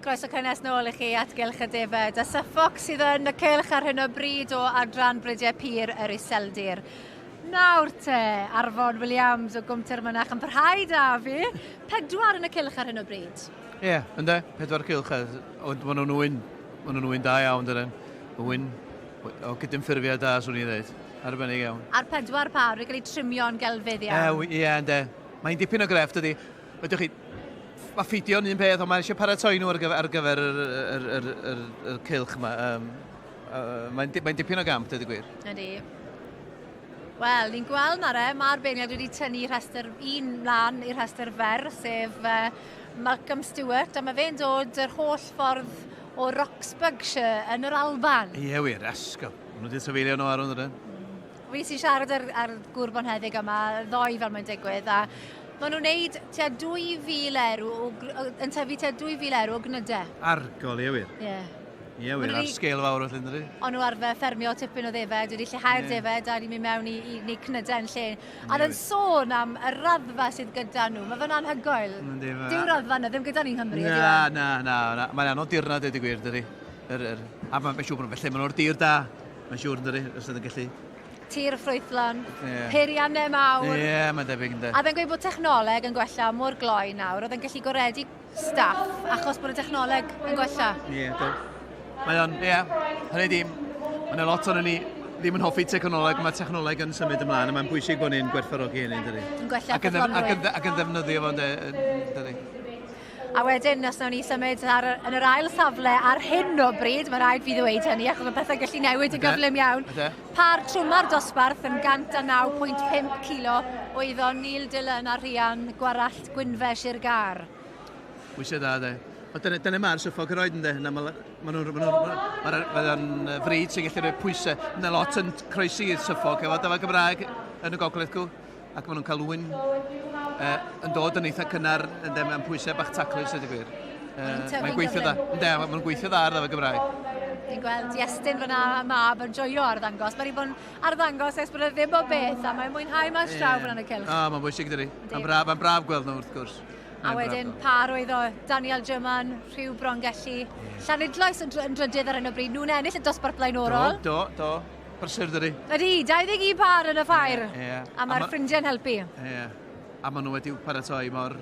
Croeso cynnes nôl i chi at Gylch y Defed. A Suffolk sydd yn y cylch ar hyn o bryd o adran Brydiau Pur yr Iseldir. Nawr te, Arfon Williams o Gwmter Mynach yn parhau da fi. Pedwar yn y cylch ar hyn o bryd. Ie, yeah, ynddo, pedwar cylch, ond maen nhw'n wyn, maen nhw'n wyn da iawn, dydyn. Wyn o gydymffurfiad da, swn i'n dweud. Arbennig iawn. A'r pedwar pâr wedi cael eu trimio'n gelfydd iawn. Ie, yeah, ynddo. Mae'n dipyn o grefft, ydy. Ydych chi, mae ffidio'n un peth, ond mae eisiau paratoi nhw ar gyfer, ar gyfer yr, yr, yr, yr, yr cylch yma. Um, uh, mae'n mae dipyn o gamp, dweud y gwir. Ydy. Wel, ni'n gweld nawr e, mae'r beirniad wedi tynnu rhestr un mlaen i'r rhestr fer, sef Malcolm Stewart, a mae fe'n dod yr holl ffordd o Roxburghshire yn yr Alban. Ie wir, esgob. Maen nhw wedi trafeilio nhw ar hwn, Fi sy'n siarad ar, ar gŵr bonheddig yma ddoe fel mae'n digwydd, a maen nhw'n neud tua 2,000 erw, o, yn tyfu tua 2,000 erw o gnydau. Argol, ie wir. Ie. Yeah. Ie wir, ar sgêl fawr felly, ynddi? O'n nhw arfer ffermio tipyn o ddefed, wedi lleihau'r yeah. defed a wedi mynd mewn i, i wneud cnydau yn lle. A yn sôn am y raddfa sydd gyda nhw, mae fe'n anhygoel. Dyw'r raddfa yna ddim gyda ni'n Nghymru. Na, na, na, na. Mae'n anodd dirnad, dweud y gwir, dydy. Er, er. A mae'n siŵr bod nhw, felly maen nhw'r dir da. Mae'n siŵr, yn dydy, os ydyn gallu. Tir ffrwythlon, yeah. peiriannau mawr. Ie, yeah, mae'n debyg, ynddo. A fe'n gweud bod technoleg yn gwella mor gloi nawr, oedd e'n gallu gwaredu staff achos bod y technoleg yn gwella. Ie, yeah, Mae o'n, ie, yeah, hynny di, mae'n lot o'n ni ddim yn hoffi technoleg, mae technoleg yn symud ymlaen, a mae'n bwysig bod ni'n gwerthfawrogi hynny, dydy. Yn gwella ac yn, ac yn, ac yn ddefnyddio fo, dydy. A wedyn, os nawn ni symud ar, yn yr ail safle ar hyn o bryd, mae rhaid fi ddweud hynny, achos mae pethau'n gallu newid yn gyflym iawn. Par trwma'r dosbarth yn 109.5 kilo oedd o Neil Dillon a Rhian Gwarallt Gwynfe Sir Gâr. Pwysau da, de. O, dyna, dyna mae'r Suffolk yn roed, ynddo. Na, ma, ma nhw'n... Ma nhw'n ma ma fryd sy'n gallu rhoi pwysau. Yna lot yn croesi i'r Suffolk efo dyfa Gymraeg yn y gogledd cw ac maen nhw'n cael wyn uh, yn dod yn eitha cynnar yn dem, am pwysau bach taclus, ydy gwir. Uh, mae'n gweithio dda. Ynddo, maen nhw'n gweithio dda ar ddafad Gymraeg. Fi'n gweld Iestyn fyna mab yn joio arddangos. Mae wedi bod yn arddangos ers bod e ddim o beth, a mae'n mwynhau mas draw yeah. fyna yn y cylch. O, oh, mae'n bwysig dydi. Mae'n braf, mae braf gweld nhw wrth gwrs. A wedyn par oedd o Daniel German, Rhyw Brongelli, yeah. Llanidloes yn, yn drydydd ar hyn o bryd. Nhw'n ennill y dosbarth blaenorol. Do, do, do. Brysur dydi? Ydy, 21 par yn y ffair. Yeah, yeah. A mae'r ma ffrindiau'n helpu. Ie. Yeah. A maen nhw wedi paratoi mor,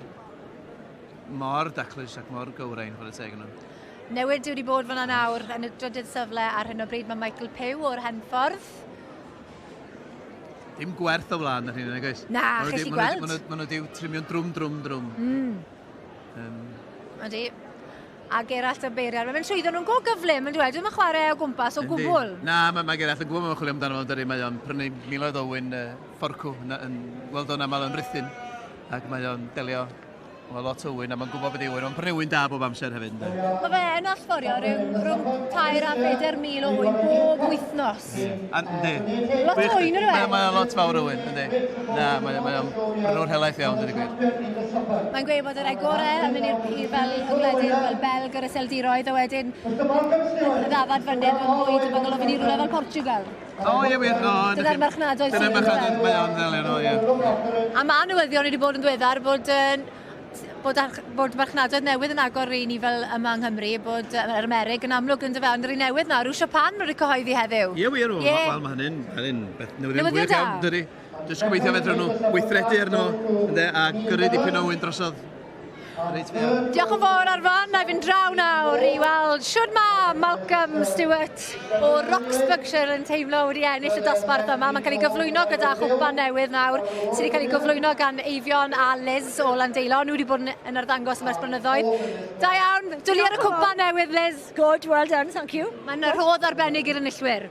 mor daclus ac mor gywrain, chwarae teg nhw. Newid wedi bod fyna nawr yn y drydydd safle ar hyn o bryd mae Michael Pugh o'r Henffordd. Dim gwerth o flaen yr hyn, nag oes? Na, chi chi gweld. Maen nhw wedi trimio'n drwm, drwm, drwm. Mm. Um, Ydy. A Gerallt a Beirian. Mae'n mynd trwyddo nhw'n go gyflym, yn dweud. Dwi'n chwarae o gwmpas o gwbl. Na, mae, mae Gerallt yn gwybod mae'n chwilio amdano fo, dydy. Mae o'n prynu miloedd o wyn uh, fforcw, yn, yn weld o'n aml yn Rhuthun. Ac mae o'n delio Mae lot o wyn a mae'n gwybod beth yw wyn. Mae'n prynu wyn da bob amser hefyd. Ynddo? Mae fe yn allforio rhyw rhwng 3 a 4 mil o wyn bob wythnos. A, yndi. Lot o wyn, ydw e? Mae, mae lot fawr o wyn, yndi. Na, mae, mae o'n brynwr helaeth iawn, dweud y gwir. Mae'n gweud bod y rhai gorau yn mynd i'r i fel y gwledydd fel Belg yr Iseldiroedd a wedyn y ddafad fynydd yn fwy debygol o fynd i rhywle fel Portugal. O, ie, wir. O, Dyna'r marchnadoedd Dyna'r marchnadoedd, mae o'n ddelio nhw, ie. A mae newyddion wedi bod yn ddiweddar bod, bod, arch, bod marchnadoedd newydd yn agor i ni fel yma yng Nghymru, bod yr Amerig yn amlwg yn dyfe, ond yr un newydd nawr yw Siapan wedi cyhoeddi heddiw. Ie, wir, wel, mae hynny'n hynny'n beth newyddion gwych iawn, dydy. Jyst gobeithio fedrwn nhw weithredu arno fo, ynde, a gyrru dipyn o wyn drosodd. Reit fuan. Diolch yn fawr Arfon, na i fynd draw nawr i weld shwd ma Malcolm Stewart o Roxburghshire yn teimlo wedi ennill y dosbarth yma. Mae'n cael ei gyflwyno gyda chwpan newydd nawr sydd wedi cael ei gyflwyno gan Eifion a Liz o Landeilo. Nhw wedi bod yn, yn arddangos yma ers blynyddoedd. Da iawn, dwli ar y cwpan newydd Liz. Good, well done, thank you. Mae'n rhodd arbennig i'r enillwyr.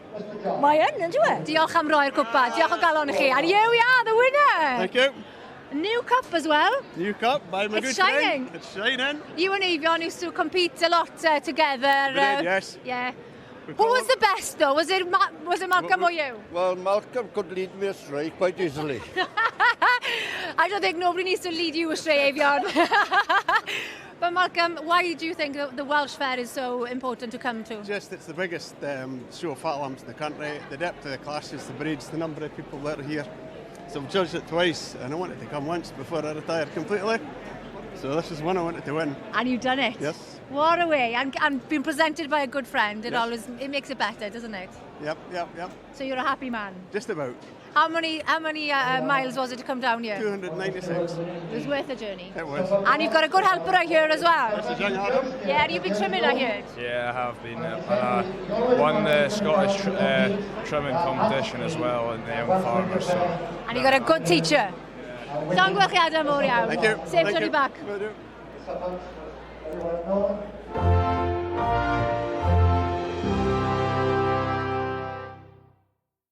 Mae yn, yn dyw e? Diolch am roi'r cwpa. Diolch o galon i chi. And here we are, the winner! Thank you. New cup as well. New cup, by my It's good shining. friend. It's shining. You and Eifion used to compete a lot together. We did, yes. Yeah. We Who was the best though? Was it, Ma was it Malcolm or you? Well, Malcolm could lead me astray quite easily. I don't think nobody needs to lead you astray, Eifion. But Malcolm, why do you think the Welsh Fair is so important to come to? Just it's the biggest show of fat lambs in the country, the depth of the classes, the breeds, the number of people that are here. So I've judged it twice and I wanted to come once before I retire completely. So this is one I wanted to win. And you've done it. Yes. What a way. And being presented by a good friend, it Yes. always it makes it better, doesn't it? Yep. So you're a happy man. Just about. How many miles was it to come down here? 296. It was worth the journey. It was. And you've got a good helper out here as well. This is young Adam. Yeah, and you've been trimming, I heard. Yeah, I have been. And I won the Scottish trimming competition as well in the Young Farmers. So. And you got a good teacher. Llongyfarchiadau mowr iawn. Thank you. Safe Thank journey you. back. Will do.